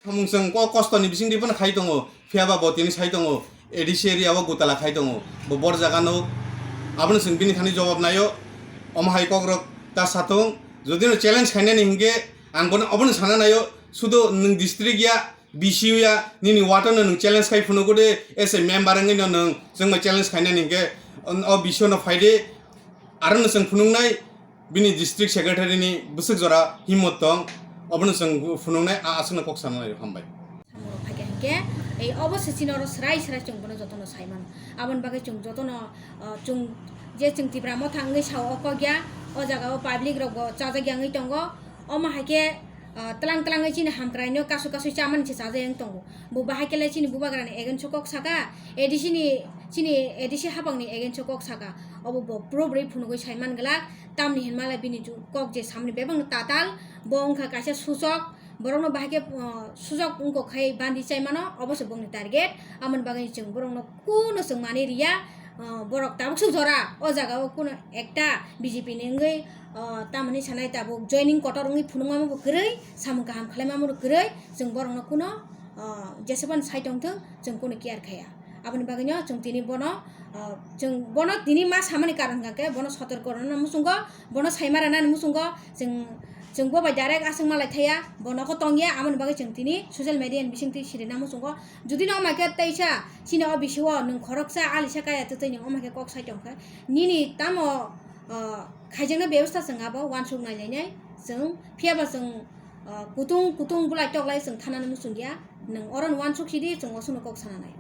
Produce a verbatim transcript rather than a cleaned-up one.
Samung chwng ko-, kostoni bisingtwi phano khai tongo, phiya ba bo tini sai tongo, A D C area o gutala khai tongo, bo bor jaga no, abono chwng bini thani jawab naio, omo hai kok rok ta satung, jodi no challenge khainani hinkhe ang bono obono sana naio, sudo nwng district ya, B C O ya, nini ward no nwng challenge khai phunugo de, as a member wngwi no nwng chwng bai challenge khainani hinkhe, o B C O no phai de, aro no chwng phunuknai, bini district secretary ni bwswk jora himmot tong, obono chwng phunuknai, a aswkno kok sana naio, hambai. Samung rok phaikha hinkhe, ei obo se chini oro srai srai chwng bono jotono sai mano. Aboni bagwi chwng jotono, ah, chwng je chwng Tipra Motha wngwi sao o kok ya, o jaga o public rok bo chajak ya wngwi tongo. Omo hai khe, ah, tlang tlangwi chini hamkrai no kasu kasu chamani se chajak ya wng tongo. Bo bahai khe le chini bubagra ni against o kok saka, A D C ni, chini A D C hapang ni against o kok saka. Obo bo bro bwrwi phunugwi sai man glak, tamni hinma le bini ju-, kok je samni bebak no tatal, bo wngkha kaisa suchok, borokno bahai khe, uh, sujok wngkok khai bandi chai mano, obo se bongni target. Aboni bagwi chwng borokno kuno chwng manwi riya, uh, borok tabuk swk jora o jaga o kuno ekta B J P ni wngwi, uh, tamoni sanai tabuk joining kotor wngwi phunukma bo kwrwi, samung kaham khlaima bo kwrwi, chwng borokno kuno, uh, jesebani sai tongthwng, chwng kuno care khaya. Aboni bagwino chwng tini bono, ah, chwng bono tini ma samani karon hwnkha khe bono sotor korona muchungo, bono saima rana ni muchungo, chwng, chwng bo bai direct aswk malai thaya, bo nogo tongya, aboni bagwi chwng tini social media ni bisingtwi sirina muchungo. Jodi no omo khe teisa chini o bisi o nwng khoroksa alisa kaya twtwi nwng omo khe kok sai tongkha, nini tamo, ah, khaijakna bebostha chwng abo uansuk nai lainai chwng, phiya ba chwng, ah, kutung kutung bulai toklai chwng thanani muchungya, nwng oro ni uansuk sidi chwng osukno kok sananai.